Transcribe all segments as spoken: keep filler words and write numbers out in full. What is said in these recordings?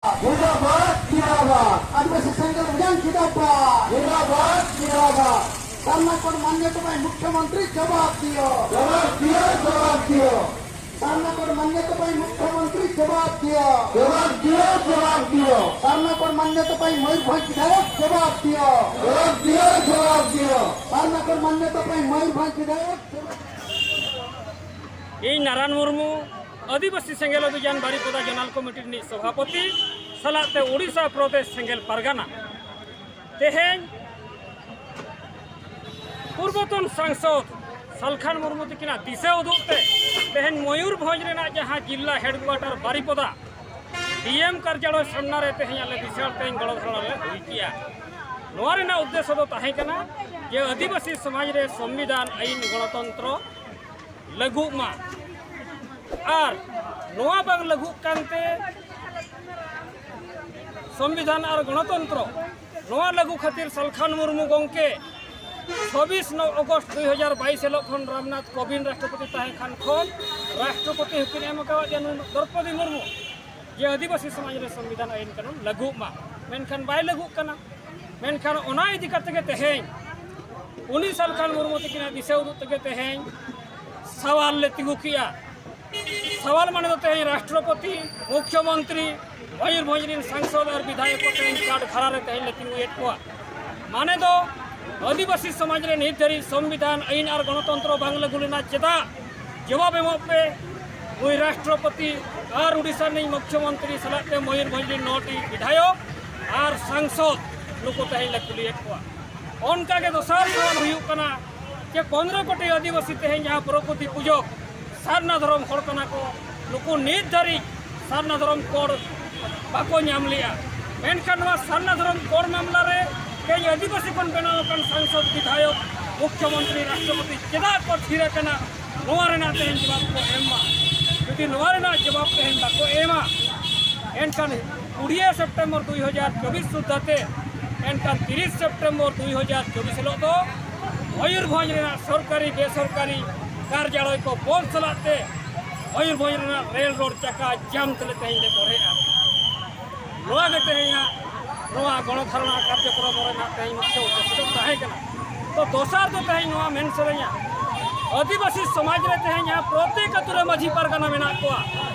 ᱡᱤᱱᱫᱟᱵᱟᱫ, ᱡᱤᱱᱫᱟᱵᱟᱫ᱾ ᱟᱹᱫᱤᱵᱟᱹᱥᱤ ᱥᱮᱸᱜᱮᱞ ᱚᱵᱷᱤᱡᱟᱱ ᱡᱤᱱᱫᱟᱵᱟᱫ᱾ ᱡᱤᱱᱫᱟᱵᱟᱫ, ᱡᱤᱱᱫᱟᱵᱟᱫ᱾ ᱥᱟᱨᱱᱟ code ᱢᱟᱱᱭᱚᱛᱟ ᱯᱟᱭ ᱢᱩᱠᱷᱭᱚᱢᱚᱱᱛᱨᱤ ᱡᱚᱵᱟᱵ ᱫᱤᱭᱚ᱾ ᱡᱚᱵᱟᱵ ᱫᱤᱭᱚ, ᱡᱚᱵᱟᱵ ᱫᱤᱭᱚ᱾ ᱥᱟᱨᱱᱟ code ᱢᱟᱱᱭᱚᱛᱟ ᱯᱟᱭ ᱢᱩᱠᱷᱭᱚᱢᱚᱱᱛᱨᱤ ᱡᱚᱵᱟᱵ ᱫᱤᱭᱚ᱾ ᱡᱚᱵᱟᱵ ᱫᱤᱭᱚ, ᱡᱚᱵᱟᱵ ᱫᱤᱭᱚ᱾ ᱥᱟᱨᱱᱟ code ᱢᱟᱱᱭᱚᱛᱟ ᱯᱟᱭ ᱢᱚᱭᱩᱨᱵᱷᱚᱸᱡᱽ ᱵᱤᱫᱷᱟᱭᱚᱠ ᱡᱚᱵᱟᱵ ᱫᱤᱭᱚ᱾ ᱡᱚᱵᱟᱵ ᱫᱤᱭᱚ, ᱡᱚᱵᱟᱵ ᱫᱤᱭᱚ᱾ ᱥᱟᱨᱱᱟ code ᱢᱟᱱᱭᱚᱛᱟ ᱯᱟᱭ ᱢᱚᱭᱩᱨᱵᱷᱚᱸᱡᱽ ᱵᱤᱫᱷᱟᱭᱚᱠ ᱡᱚᱵᱟᱵ ᱤᱧ ᱱᱟᱨᱟᱱ ᱢᱩᱨᱢᱩ, ᱟᱹᱫᱤᱵᱟᱹᱥᱤ ᱥᱮᱸᱜᱮᱞ ᱚᱵᱷᱤᱡᱟᱱ ᱵᱟᱨᱤᱯᱚᱫᱟ ᱡᱚᱱᱟᱞ ᱠᱚᱢᱤᱴᱤ ᱨᱤᱱᱤᱡ ᱥᱚᱵᱷᱟᱯᱚᱛᱤ ᱥᱟᱞᱟᱜ ᱛᱮ ᱳᱰᱤᱥᱟ ᱯᱨᱚᱫᱮᱥ ᱥᱮᱸᱜᱮᱞ ᱯᱟᱨᱜᱟᱱᱟ᱾ ᱛᱮᱦᱮᱧ ᱯᱩᱨᱵᱚᱛᱚᱱ ᱥᱟᱝᱥᱚᱫᱽ ᱥᱟᱞᱠᱷᱟᱱ ᱢᱩᱨᱢᱩ ᱛᱤᱠᱤᱱᱟᱜ ᱫᱤᱥᱟᱹ ᱩᱫᱩᱜ ᱛᱮ ᱛᱮᱦᱮᱧ ᱢᱚᱭᱩᱨᱵᱷᱚᱸᱡᱽ ᱨᱮᱱᱟᱜ ᱡᱟᱦᱟᱸ ᱡᱤᱞᱟ ᱦᱮᱰᱠᱩᱣᱟᱴᱟᱨ ᱵᱟᱨᱤᱯᱚᱫᱟ ᱰᱤ ᱮᱢ ᱠᱟᱨᱡᱟᱞᱚᱭ ᱥᱟᱢᱱᱟ ᱨᱮ ᱛᱮᱦᱮᱧ ᱟᱞᱮ ᱵᱤᱥᱟᱞ ᱛᱮᱦᱮᱧ ᱜᱚᱲᱚ ᱫᱷᱚᱨᱚᱱᱟ ᱞᱮ ᱦᱩᱭ ᱠᱮᱜᱼᱟ᱾ ᱱᱚᱣᱟ ᱨᱮᱱᱟᱜ ᱩᱫᱽᱫᱮᱥᱥᱚ ᱫᱚ ᱛᱟᱦᱮᱸ ᱠᱟᱱᱟ ᱡᱮ ᱟᱹᱫᱤᱵᱟᱹᱥᱤ ᱥᱚᱢᱟᱡᱽ ᱨᱮ ᱥᱚᱝᱵᱤᱫᱷᱟᱱ, ᱟᱹᱭᱤᱱ, ᱜᱚᱬᱚᱛᱚᱱᱛᱨᱚ ᱞᱟᱹᱜᱩᱜ ᱢᱟ᱾ ᱟᱨ ᱱᱚᱣᱟ ᱵᱟᱝ ᱞᱟᱹᱜᱩᱜ ᱠᱟᱱᱛᱮ ᱥᱚᱝᱵᱤᱫᱷᱟᱱ ᱟᱨ ᱜᱚᱬᱚᱛᱚᱱᱛᱨᱚ ᱱᱚᱣᱟ ᱞᱟᱹᱜᱩ ᱠᱷᱟᱹᱛᱤᱨ ᱥᱟᱞᱠᱷᱟᱱ ᱢᱩᱨᱢᱩ ᱜᱚᱢᱠᱮ ᱪᱷᱚᱵᱵᱤᱥ ᱱᱚ ᱚᱜᱚᱥᱴ ᱫᱩᱭ ᱦᱟᱡᱟᱨ ᱵᱟᱭᱤᱥ ᱦᱤᱞᱳᱜ ᱠᱷᱚᱱ ᱨᱟᱢᱱᱟᱛᱷ ᱠᱳᱵᱤᱱᱫ ᱨᱟᱥᱴᱨᱚᱯᱚᱛᱤ ᱛᱟᱦᱮᱸ ᱠᱷᱟᱱ ᱠᱷᱚᱱ ᱨᱟᱥᱴᱨᱚᱯᱚᱛᱤ ᱦᱚᱸᱠᱤᱱ ᱮᱢ ᱟᱠᱟᱫ ᱡᱮ ᱱᱩᱭ ᱫᱨᱚᱯᱚᱫᱤ ᱢᱩᱨᱢᱩ ᱡᱮ ᱟᱹᱫᱤᱵᱟᱹᱥᱤ ᱥᱚᱢᱟᱡᱽ ᱨᱮ ᱥᱚᱝᱵᱤᱫᱷᱟᱱ ᱟᱹᱭᱤᱱ ᱠᱟᱹᱱᱩᱱ ᱞᱟᱹᱜᱩᱜ ᱢᱟ, ᱢᱮᱱᱠᱷᱟᱱ ᱵᱟᱭ ᱞᱟᱹᱜᱩᱜ ᱠᱟᱱᱟ᱾ ᱢᱮᱱᱠᱷᱟᱱ ᱚᱱᱟ ᱤᱫᱤ ᱠᱟᱛᱮ ᱜᱮ ᱛᱮᱦᱮᱧ ᱩᱱᱤ ᱥᱟᱞᱠᱷᱟᱱ ᱢᱩᱨᱢᱩ ᱛᱟᱹᱠᱤᱱᱟᱜ ᱫᱤᱥᱟᱹ ᱩᱫᱩᱜ ᱛᱮᱜᱮ ᱛᱮᱦᱮᱧ ᱥᱟᱣᱟᱞ ᱞᱮ ᱛᱤᱸᱜᱩ ᱠᱮᱜᱼᱟ᱾ ᱥᱟᱣᱟᱞ ᱢᱟᱱᱮ ᱫᱚ ᱛᱮᱦᱮᱧ ᱨᱟᱥᱴᱨᱚᱯᱚᱛᱤ, ᱢᱩᱠᱷᱭᱚᱢᱚᱱᱛᱨᱤ, ᱢᱚᱭᱩᱨᱵᱷᱚᱸᱡᱽ ᱨᱤᱱ ᱥᱟᱝᱥᱚᱫᱽ ᱟᱨ ᱵᱤᱫᱷᱟᱭᱚᱠ ᱠᱚ ᱛᱮᱦᱮᱧ ᱠᱟᱴ ᱜᱷᱟᱨᱟ ᱨᱮ ᱛᱮᱦᱮᱧ ᱞᱮ ᱛᱤᱸᱜᱩᱭᱮᱫ ᱠᱚᱣᱟ᱾ ᱢᱟᱱᱮ ᱫᱚ ᱟᱹᱫᱤᱵᱟᱹᱥᱤ ᱥᱚᱢᱟᱡᱽ ᱨᱮ ᱱᱤᱛ ᱫᱷᱟᱹᱨᱤᱡ ᱥᱚᱝᱵᱤᱫᱷᱟᱱ, ᱟᱹᱭᱤᱱ ᱟᱨ ᱜᱚᱬᱚᱛᱚᱱᱛᱨᱚ ᱵᱟᱝ ᱞᱟᱹᱜᱩ ᱞᱮᱱᱟ ᱪᱮᱫᱟᱜ? ᱡᱚᱵᱟᱵ ᱮᱢᱚᱜ ᱯᱮ᱾ ᱱᱩᱭ ᱨᱟᱥᱴᱨᱚᱯᱚᱛᱤ ᱟᱨ ᱩᱰᱤᱥᱟ ᱨᱤᱱᱤᱡ ᱢᱩᱠᱷᱭᱚᱢᱚᱱᱛᱨᱤ ᱥᱟᱞᱟᱜ ᱛᱮ ᱢᱚᱭᱩᱨᱵᱷᱚᱸᱡᱽ ᱨᱤᱱ ᱱᱚᱴᱤ ᱵᱤᱫᱷᱟᱭᱚᱠ ᱟᱨ ᱥᱟᱝᱥᱚᱫᱽ ᱱᱩᱠᱩ ᱛᱮᱦᱮᱧ ᱞᱮ ᱠᱩᱞᱤᱭᱮᱫ ᱠᱚᱣᱟ᱾ ᱚᱱᱠᱟ ᱜᱮ ᱫᱚᱥᱟᱨ ᱥᱟᱣᱟᱞ ᱦᱩᱭᱩᱜ ᱠᱟᱱᱟ ᱡᱮ ᱯᱚᱱᱨᱚ ᱠᱳᱴᱤ ᱟᱹᱫᱤᱵᱟᱹᱥᱤ ᱛᱮᱦᱮᱧ ᱡᱟᱦᱟᱸ ᱯᱨᱚᱠᱨᱤᱛᱤ ᱯᱩᱡᱚᱠ ᱥᱟᱨᱱᱟ ᱫᱷᱚᱨᱚᱢ ᱦᱚᱲ ᱠᱟᱱᱟ ᱠᱚ, ᱱᱩᱠᱩ ᱱᱤᱛ ᱫᱷᱟᱹᱨᱤᱡ ᱥᱟᱨᱱᱟ ᱫᱷᱚᱨᱚᱢ ᱠᱳᱰ ᱵᱟᱠᱚ ᱧᱟᱢ ᱞᱮᱜᱼᱟ᱾ ᱢᱮᱱᱠᱷᱟᱱ ᱱᱚᱣᱟ ᱥᱟᱨᱱᱟ ᱫᱷᱚᱨᱚᱢ ᱠᱳᱰ ᱢᱟᱢᱞᱟ ᱨᱮ ᱛᱮᱦᱮᱧ ᱟᱹᱫᱤᱵᱟᱹᱥᱤ ᱠᱷᱚᱱ ᱵᱮᱱᱟᱣ ᱟᱠᱟᱱ ᱥᱟᱝᱥᱚᱫᱽ, ᱵᱤᱫᱷᱟᱭᱚᱠ, ᱢᱩᱠᱷᱭᱚᱢᱚᱱᱛᱨᱤ, ᱨᱟᱥᱴᱨᱚᱯᱚᱛᱤ ᱪᱮᱫᱟᱜ ᱠᱚ ᱛᱷᱤᱨ ᱟᱠᱟᱱᱟ? ᱱᱚᱣᱟ ᱨᱮᱱᱟᱜ ᱛᱮᱦᱮᱧ ᱡᱚᱵᱟᱵ ᱠᱚ ᱮᱢ ᱢᱟ᱾ ᱡᱩᱫᱤ ᱱᱚᱣᱟ ᱨᱮᱱᱟᱜ ᱡᱚᱵᱟᱵ ᱛᱮᱦᱮᱧ ᱵᱟᱠᱚ ᱮᱢᱟ, ᱮᱱᱠᱷᱟᱱ ᱠᱩᱲᱤᱭᱟᱹ ᱥᱮᱯᱴᱮᱢᱵᱚᱨ ᱫᱩᱭ ᱦᱟᱡᱟᱨ ᱪᱚᱵᱵᱤᱥ ᱥᱩᱫᱽᱫᱷᱟ ᱛᱮ, ᱮᱱᱠᱷᱟᱱ ᱛᱤᱨᱤᱥ ᱥᱮᱯᱴᱮᱢᱵᱚᱨ ᱫᱩᱭ ᱦᱟᱡᱟᱨ ᱪᱚᱵᱵᱤᱥ ᱦᱤᱞᱳᱜ ᱫᱚ ᱢᱚᱭᱩᱨᱵᱷᱚᱸᱡᱽ ᱨᱮᱱᱟᱜ ᱥᱚᱨᱠᱟᱨᱤ ᱵᱮᱥᱚᱨᱠᱟᱨᱤ ᱠᱟᱨᱡᱟᱞᱚᱭ ᱠᱚ ᱵᱚᱱᱫ ᱥᱟᱞᱟᱜ ᱛᱮ ᱢᱚᱭᱩᱨᱵᱷᱚᱸᱡᱽ ᱨᱮᱱᱟᱜ ᱨᱮᱞ ᱨᱳᱰ ᱪᱟᱠᱟ ᱡᱟᱢ ᱛᱮᱞᱮ ᱛᱮᱦᱮᱧ ᱞᱮ ᱵᱚᱲᱦᱮᱜᱼᱟ᱾ ᱛᱮᱦᱮᱧᱟᱜ ᱱᱚᱣᱟ ᱜᱚᱬᱚ ᱫᱷᱟᱨᱚᱱᱟ ᱠᱟᱨᱡᱚᱠᱨᱚᱢ ᱨᱮᱱᱟᱜ ᱛᱮᱦᱮᱧ ᱢᱩᱠᱷᱭᱚ ᱩᱫᱽᱫᱮᱥᱥᱚ ᱫᱚ ᱛᱟᱦᱮᱸ ᱠᱟᱱᱟ᱾ ᱛᱚ ᱫᱚᱥᱟᱨ ᱫᱚ ᱛᱮᱦᱮᱧ ᱱᱚᱣᱟ ᱢᱮᱱ ᱥᱟᱱᱟᱧᱟ, ᱟᱹᱫᱤᱵᱟᱹᱥᱤ ᱥᱚᱢᱟᱡᱽ ᱨᱮ ᱛᱮᱦᱮᱧ ᱡᱟᱦᱟᱸ ᱯᱨᱚᱛᱮᱠ ᱟᱹᱛᱩ ᱨᱮ ᱢᱟᱹᱡᱷᱤ ᱯᱟᱨᱜᱟᱱᱟ ᱢᱮᱱᱟᱜ ᱠᱚᱣᱟ,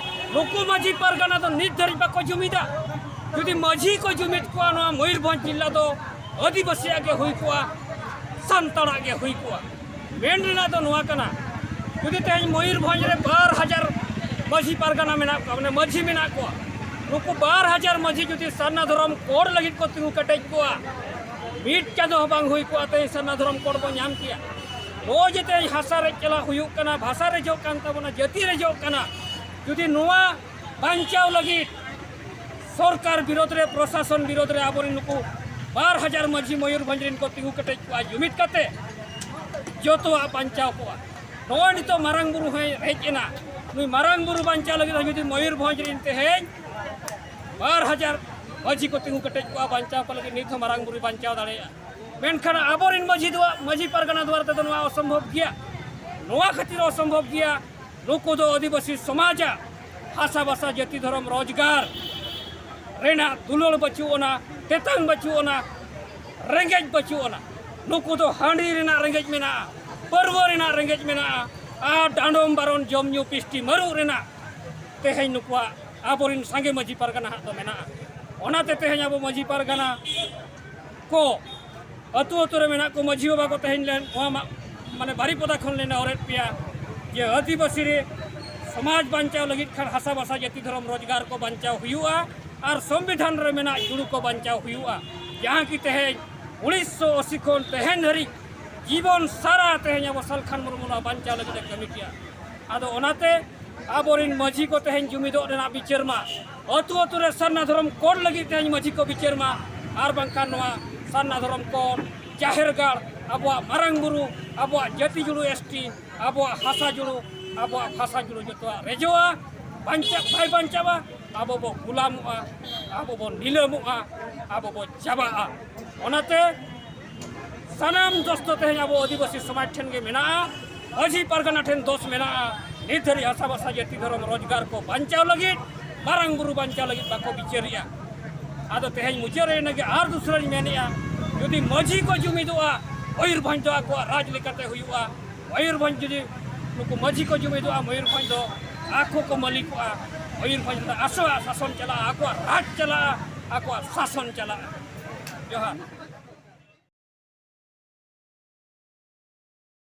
ᱱᱩᱠᱩ ᱢᱟᱹᱡᱷᱤ ᱯᱟᱨᱜᱟᱱᱟ ᱫᱚ ᱱᱤᱛ ᱫᱷᱟᱹᱨᱤᱡ ᱵᱟᱠᱚ ᱡᱩᱢᱤᱫᱟ᱾ ᱡᱩᱫᱤ ᱢᱟᱹᱡᱷᱤ ᱠᱚ ᱡᱩᱢᱤᱫ ᱠᱚᱣᱟ, ᱱᱚᱣᱟ ᱢᱚᱭᱩᱨᱵᱷᱚᱸᱡᱽ ᱡᱤᱞᱟ ᱫᱚ ᱟᱹᱫᱤᱵᱟᱹᱥᱤᱭᱟᱜ ᱜᱮ ᱦᱩᱭ ᱠᱚᱜᱼᱟ, ᱥᱟᱱᱛᱟᱲᱟᱜ ᱜᱮ ᱦᱩᱭ ᱠᱚᱜᱼᱟ᱾ ᱢᱮᱱ ᱨᱮᱱᱟᱜ ᱫᱚ ᱱᱚᱣᱟ ᱠᱟᱱᱟ, ᱡᱩᱫᱤ ᱛᱮᱦᱮᱧ ᱢᱚᱭᱩᱨᱵᱷᱚᱸᱡᱽ ᱨᱮ ᱵᱟᱨ ᱦᱟᱡᱟᱨ ᱢᱟᱹᱡᱷᱤ ᱯᱟᱨᱜᱟᱱᱟ ᱢᱮᱱᱟᱜ ᱠᱚᱣᱟ, ᱢᱟᱱᱮ ᱢᱟᱹᱡᱷᱤ ᱢᱮᱱᱟᱜ ᱠᱚᱣᱟ, ᱱᱩᱠᱩ ᱵᱟᱨ ᱦᱟᱡᱟᱨ ᱢᱟᱹᱡᱷᱤ ᱡᱩᱫᱤ ᱥᱟᱨᱱᱟ ᱫᱷᱚᱨᱚᱢ ᱠᱳᱰ ᱞᱟᱹᱜᱤᱫ ᱠᱚ ᱛᱤᱸᱜᱩ ᱠᱮᱴᱮᱡ ᱠᱚᱜᱼᱟ, ᱢᱤᱫ ᱪᱟᱸᱫᱚ ᱦᱚᱸ ᱵᱟᱝ ᱦᱩᱭ ᱠᱚᱜᱼᱟ, ᱛᱮᱦᱮᱧ ᱥᱟᱨᱱᱟ ᱫᱷᱚᱨᱚᱢ ᱠᱳᱰ ᱵᱚᱱ ᱧᱟᱢ ᱠᱮᱭᱟ᱾ ᱱᱚᱜᱼᱚᱭ ᱡᱮ ᱛᱮᱦᱮᱧ ᱦᱟᱥᱟ ᱨᱮᱡ ᱪᱟᱞᱟᱣ ᱦᱩᱭᱩᱜ ᱠᱟᱱᱟ, ᱵᱷᱟᱥᱟ ᱨᱮᱡᱚᱜ ᱠᱟᱱ ᱛᱟᱵᱚᱱᱟ, ᱡᱟᱹᱛᱤ ᱨᱮᱡᱚᱜ ᱠᱟᱱᱟ, ᱡᱩᱫᱤ ᱱᱚᱣᱟ ᱵᱟᱧᱪᱟᱣ ᱞᱟᱹᱜᱤᱫ ᱥᱚᱨᱠᱟᱨ ᱵᱤᱨᱳᱫᱷ ᱨᱮ, ᱯᱨᱚᱥᱟᱥᱚᱱ ᱵᱤᱨᱳᱫᱷ ᱨᱮ ᱟᱵᱚᱨᱮᱱ ᱱᱩᱠᱩ ᱵᱟᱨ ᱦᱟᱡᱟᱨ ᱢᱟᱹᱡᱷᱤ ᱢᱚᱭᱩᱨᱵᱷᱚᱸᱡᱽ ᱨᱮᱱ ᱠᱚ ᱛᱤᱸᱜᱩ ᱠᱮᱴᱮᱡ ᱠᱚᱜᱼᱟ ᱡᱩᱢᱤᱫ ᱠᱟᱛᱮ, ᱡᱚᱛᱚᱣᱟᱜ ᱵᱟᱧᱪᱟᱣ ᱠᱚᱜᱼᱟ᱾ ᱱᱚᱜᱼᱚᱭ ᱱᱤᱛᱚᱜ ᱢᱟᱨᱟᱝ ᱵᱩᱨᱩ ᱦᱚᱸᱭ ᱦᱮᱡ ᱮᱱᱟ, ᱱᱩᱭ ᱢᱟᱨᱟᱝ ᱵᱩᱨᱩ ᱵᱟᱧᱪᱟᱣ ᱞᱟᱹᱜᱤᱫ ᱦᱚᱸ ᱡᱩᱫᱤ ᱢᱚᱭᱩᱨᱵᱷᱚᱸᱡᱽ ᱨᱮᱱ ᱛᱮᱦᱮᱧ ᱵᱟᱨ ᱦᱟᱡᱟᱨ ᱢᱟᱹᱡᱷᱤ ᱠᱚ ᱛᱤᱸᱜᱩ ᱠᱮᱴᱮᱡ ᱠᱚᱜᱼᱟ ᱵᱟᱧᱪᱟᱣ ᱠᱚ ᱞᱟᱹᱜᱤᱫ, ᱱᱤᱛ ᱦᱚᱸ ᱢᱟᱨᱟᱝ ᱵᱩᱨᱩ ᱵᱟᱧᱪᱟᱣ ᱫᱟᱲᱮᱭᱟᱜᱼᱟ᱾ ᱢᱮᱱᱠᱷᱟᱱ ᱟᱵᱚᱨᱮᱱ ᱢᱟᱹᱡᱷᱤ ᱫᱚ, ᱢᱟᱹᱡᱷᱤ ᱯᱟᱨᱜᱟᱱᱟ ᱫᱩᱣᱟᱨ ᱛᱮᱫᱚ ᱱᱚᱣᱟ ᱚᱥᱚᱢᱵᱷᱚᱵ ᱜᱮᱭᱟ᱾ ᱱᱚᱣᱟ ᱠᱷᱟᱹᱛᱤᱨ ᱚᱥᱚᱢᱵᱷᱚᱵ ᱜᱮᱭᱟ, ᱱᱩᱠᱩ ᱫᱚ ᱟᱹᱫᱤᱵᱟᱹᱥᱤ ᱥᱚᱢᱟᱡᱟᱜ ᱦᱟᱥᱟ ᱵᱷᱟᱥᱟ ᱡᱟᱹᱛᱤ ᱫᱷᱚᱨᱚᱢ ᱨᱳᱡᱽᱜᱟᱨ ᱨᱮᱱᱟᱜ ᱫᱩᱞᱟᱹᱲ ᱵᱟᱹᱪᱩᱜ ᱟᱱᱟ, ᱛᱮᱛᱟᱝ ᱵᱟᱹᱪᱩᱜ ᱟᱱᱟ, ᱨᱮᱸᱜᱮᱡ ᱵᱟᱹᱪᱩᱜ ᱟᱱᱟ᱾ ᱱᱩᱠᱩ ᱫᱚ ᱦᱟᱺᱰᱤ ᱨᱮᱱᱟᱜ ᱨᱮᱸᱜᱮᱡ ᱢᱮᱱᱟᱜᱼᱟ, ᱯᱟᱹᱨᱣᱟᱹ ᱨᱮᱱᱟᱜ ᱨᱮᱸᱜᱮᱡ ᱢᱮᱱᱟᱜᱼᱟ, ᱟᱨ ᱰᱟᱸᱰᱚᱢ ᱵᱟᱨᱚᱱ ᱡᱚᱢ ᱧᱩ ᱯᱤᱥᱴᱤ ᱢᱟᱹᱨᱩᱜ ᱨᱮᱱᱟᱜ ᱛᱮᱦᱮᱧ ᱱᱩᱠᱩᱣᱟᱜ ᱟᱵᱚᱨᱮᱱ ᱥᱟᱸᱜᱮ ᱢᱟᱹᱡᱷᱤ ᱯᱟᱨᱜᱟᱱᱟ ᱦᱟᱜ ᱫᱚ ᱢᱮᱱᱟᱜᱼᱟ᱾ ᱚᱱᱟᱛᱮ ᱛᱮᱦᱮᱧ ᱟᱵᱚ ᱢᱟᱹᱡᱷᱤ ᱯᱟᱨᱜᱟᱱᱟ ᱠᱚ ᱟᱹᱛᱩ ᱟᱹᱛᱩ ᱨᱮ ᱢᱮᱱᱟᱜ ᱠᱚ ᱢᱟᱹᱡᱷᱤ ᱵᱟᱵᱟ ᱠᱚ ᱛᱮᱦᱮᱧ ᱞᱮ ᱱᱚᱣᱟ ᱢᱟ-, ᱢᱟᱱᱮ ᱵᱟᱨᱤᱯᱚᱫᱟ ᱠᱷᱚᱱ ᱞᱮ ᱱᱮᱦᱚᱨᱮᱫ ᱯᱮᱭᱟ ᱡᱮ ᱟᱹᱫᱤᱵᱟᱹᱥᱤ ᱨᱮ ᱥᱚᱢᱟᱡᱽ ᱵᱟᱧᱪᱟᱣ ᱞᱟᱹᱜᱤᱫ ᱠᱷᱟᱱ ᱦᱟᱥᱟ ᱵᱷᱟᱥᱟ ᱡᱟᱹᱛᱤ ᱫᱷᱚᱨᱚᱢ ᱨᱳᱡᱽᱜᱟᱨ ᱠᱚ ᱵᱟᱧᱪᱟᱣ ᱦᱩᱭᱩᱜᱼᱟ ᱟᱨ ᱥᱚᱝᱵᱤᱫᱷᱟᱱ ᱨᱮ ᱢᱮᱱᱟᱜ ᱡᱩᱲᱩ ᱠᱚ ᱵᱟᱧᱪᱟᱣ ᱦᱩᱭᱩᱜᱼᱟ, ᱡᱟᱦᱟᱸ ᱠᱤ ᱛᱮᱦᱮᱧ ᱩᱱᱤᱥᱥᱚ ᱟᱥᱤ ᱠᱷᱚᱱ ᱛᱮᱦᱮᱧ ᱫᱷᱟᱹᱨᱤᱡ ᱡᱤᱵᱚᱱ ᱥᱟᱨᱟ ᱛᱮᱦᱮᱧ ᱟᱵᱚ ᱥᱟᱞᱠᱷᱟᱱ ᱢᱩᱨᱢᱩ ᱱᱚᱣᱟ ᱵᱟᱧᱪᱟᱣ ᱞᱟᱹᱜᱤᱫ ᱮ ᱠᱟᱹᱢᱤ ᱠᱮᱜᱼᱟ᱾ ᱟᱫᱚ ᱚᱱᱟᱛᱮ ᱟᱵᱚᱨᱮᱱ ᱢᱟᱹᱡᱷᱤ ᱠᱚ ᱛᱮᱦᱮᱧ ᱡᱩᱢᱤᱫᱚᱜ ᱨᱮᱱᱟᱜ ᱵᱤᱪᱟᱹᱨ ᱢᱟ, ᱟᱹᱛᱩ ᱟᱹᱛᱩ ᱨᱮ ᱥᱟᱨᱱᱟ ᱫᱷᱚᱨᱚᱢ ᱠᱳᱰ ᱞᱟᱹᱜᱤᱫ ᱛᱮᱦᱮᱧ ᱢᱟᱹᱡᱷᱤ ᱠᱚ ᱵᱤᱪᱟᱹᱨ ᱢᱟ, ᱟᱨ ᱵᱟᱝᱠᱷᱟᱱ ᱱᱚᱣᱟ ᱥᱟᱨᱱᱟ ᱫᱷᱚᱨᱚᱢ ᱠᱳᱰ, ᱡᱟᱦᱮᱨ ᱜᱟᱲ, ᱟᱵᱚᱣᱟᱜ ᱢᱟᱨᱟᱝ ᱵᱩᱨᱩ, ᱟᱵᱚᱣᱟᱜ ᱡᱟᱹᱛᱤ ᱡᱩᱲᱩ ᱮᱥ ᱴᱤ, ᱟᱵᱚᱣᱟᱜ ᱵᱷᱟᱥᱟ ᱡᱩᱲᱩ, ᱟᱵᱚᱣᱟᱜ ᱵᱷᱟᱥᱟ ᱡᱩᱲᱩ ᱡᱚᱛᱚᱣᱟᱜ ᱨᱮᱡᱚᱜᱼᱟ, ᱵᱟᱧᱪᱟᱜ ᱵᱟᱭ ᱵᱟᱧᱪᱟᱜᱼᱟ, ᱟᱵᱚ ᱵᱚ ᱜᱩᱞᱟᱢᱚᱜᱼᱟ, ᱟᱵᱚ ᱵᱚ ᱱᱤᱞᱟᱹᱢᱚᱜᱼᱟ, ᱟᱵᱚ ᱵᱚ ᱪᱟᱵᱟᱜᱼᱟ᱾ ᱚᱱᱟᱛᱮ ᱥᱟᱱᱟᱢ ᱫᱳᱥ ᱫᱚ ᱛᱮᱦᱮᱧ ᱟᱵᱚ ᱟᱹᱫᱤᱵᱟᱹᱥᱤ ᱥᱚᱢᱟᱡᱽ ᱴᱷᱮᱱ ᱜᱮ ᱢᱮᱱᱟᱜᱼᱟ, ᱢᱟᱹᱡᱷᱤ ᱯᱟᱨᱜᱟᱱᱟ ᱴᱷᱮᱱ ᱫᱳᱥ ᱢᱮᱱᱟᱜᱼᱟ᱾ ᱱᱤᱛ ᱫᱷᱟᱹᱨᱤᱡ ᱦᱟᱥᱟ ᱵᱷᱟᱥᱟ ᱡᱟᱹᱛᱤ ᱫᱷᱚᱨᱚᱢ ᱨᱳᱡᱽᱜᱟᱨ ᱠᱚ ᱵᱟᱧᱪᱟᱣ ᱞᱟᱹᱜᱤᱫ, ᱢᱟᱨᱟᱝ ᱵᱩᱨᱩ ᱵᱟᱧᱪᱟᱣ ᱞᱟᱹᱜᱤᱫ ᱵᱟᱠᱚ ᱵᱤᱪᱟᱹᱨᱮᱜᱼᱟ᱾ ᱟᱫᱚ ᱛᱮᱦᱮᱧ ᱢᱩᱪᱟᱹᱫ ᱨᱮ ᱤᱱᱟᱹᱜᱮ ᱟᱨ ᱫᱩᱥᱨᱟᱧ ᱢᱮᱱᱮᱫᱼᱟ, ᱡᱩᱫᱤ ᱢᱟᱹᱡᱷᱤ ᱠᱚ ᱡᱩᱢᱤᱫᱚᱜᱼᱟ, ᱢᱚᱭᱩᱨᱵᱷᱚᱸᱡᱽ ᱫᱚ ᱟᱠᱚᱣᱟᱜ ᱨᱟᱡᱽ ᱞᱮᱠᱟᱛᱮ ᱦᱩᱭᱩᱜᱼᱟ᱾ ᱢᱚᱭᱩᱨᱵᱷᱚᱸᱡᱽ ᱡᱩᱫᱤ ᱱᱩᱠᱩ ᱢᱟᱹᱡᱷᱤ ᱠᱚ ᱡᱩᱢᱤᱫᱚᱜᱼᱟ, ᱢᱚᱭᱩᱨᱵᱷᱚᱸᱡᱽ ᱫᱚ ᱟᱠᱚ ᱠᱚ ᱢᱟᱹᱞᱤᱠᱚᱜᱼᱟ᱾ ᱢᱚᱭᱩᱨᱵᱷᱚᱸᱡᱽ ᱨᱮᱫᱚ ᱟᱠᱚᱣᱟᱜ ᱥᱟᱥᱚᱱ ᱪᱟᱞᱟᱜᱼᱟ, ᱟᱠᱚᱣᱟᱜ ᱨᱟᱡᱽ ᱪᱟᱞᱟᱜᱼᱟ, ᱟᱠᱚᱣᱟᱜ ᱥᱟᱥᱚᱱ ᱪᱟᱞᱟᱜᱼᱟ᱾ ᱡᱚᱦᱟᱨ᱾